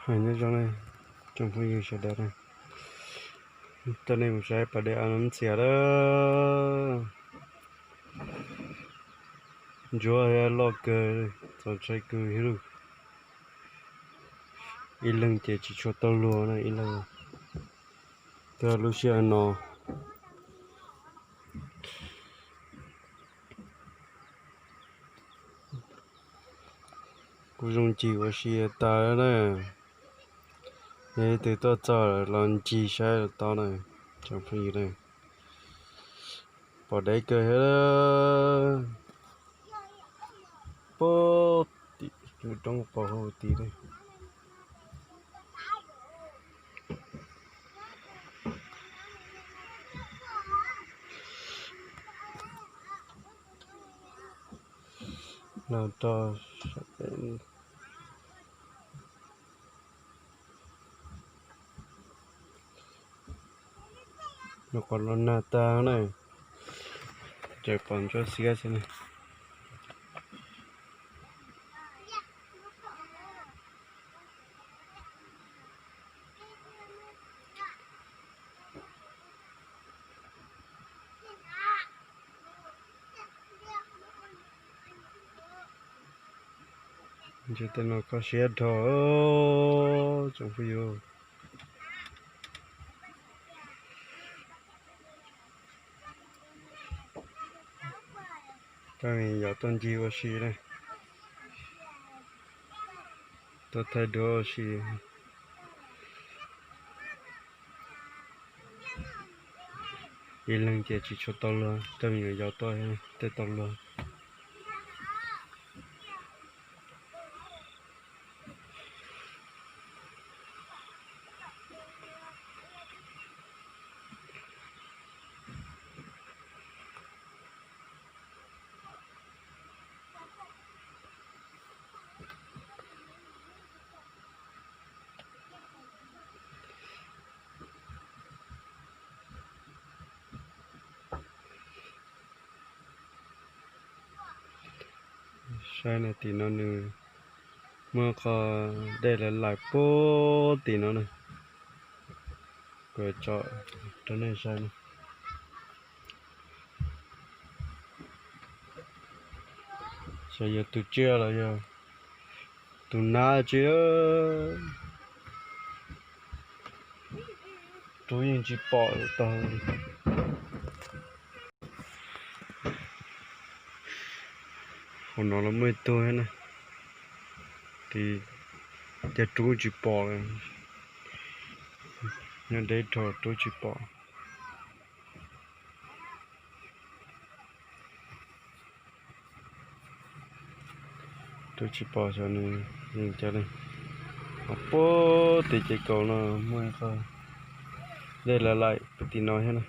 Hais nyob zoo na, tsoom phooj ywg sawv daws na, coj nej mus saib pas dej a no ntxias lawm. Ntsuab thiab loj kawg, txaus ntshai kawg li. Ib leeg ces tsis tshua tau luag na, ib leeg. Tuaj lub sij hawm no kuv zoo ncig ua si tas na. Yog leej twg tuaj txog los ncig saib los tau na, tsoom phooj ywg na. Pom deb kawg thiab. Pog tim lub roob pos hauv tid na. Los rau sab pem no, qhov los nag tag na, ces pom ntsuab xiab xwb na. Ntshe tej no koj siab dhau, tsoom phooj ywg. Coj me nyuam yaus tuaj ncig ua si na, tuaj thaij duab ua si. Ib leeg ces tsis tshua tau luag, coj me nyuam yaus tuaj thiaj tau luag. Saib na, tim no nws muaj qhov dej laim laim puag tim no na. Kuv tso rau nej saib na. Xyov yog tus tsiaj los yog tus nab tsi, rub yeej tsis pom tau. Hauv no los muaj ib tug thiab na, ces rub tsis pom lawm, nyob deb dhau rub tsis pom. Rub tsis pom xyov nws yeej cas li. Ho puag tim ces kaum no muaj ib qho dej laim laim puag tim no thiab na.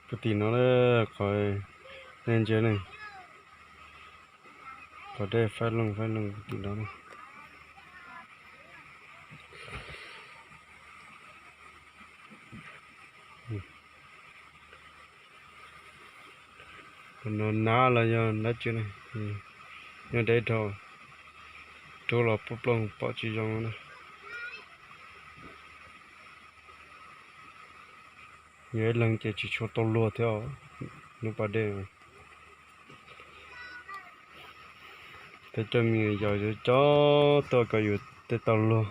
Puag tim no na, qhov nej ntsia ne, qhov dej faib loog faib loog puag tim no na. Tus no nab los yog dab tsi ne, nyob deb dhau, rub los plooj plooj pom tsis zoo na. Yog ib leeg ces tsis tshua tau luag thiab os, lub pas dej. Tej coj me nyuam yaus cov tuaj kom yus tej tau luag.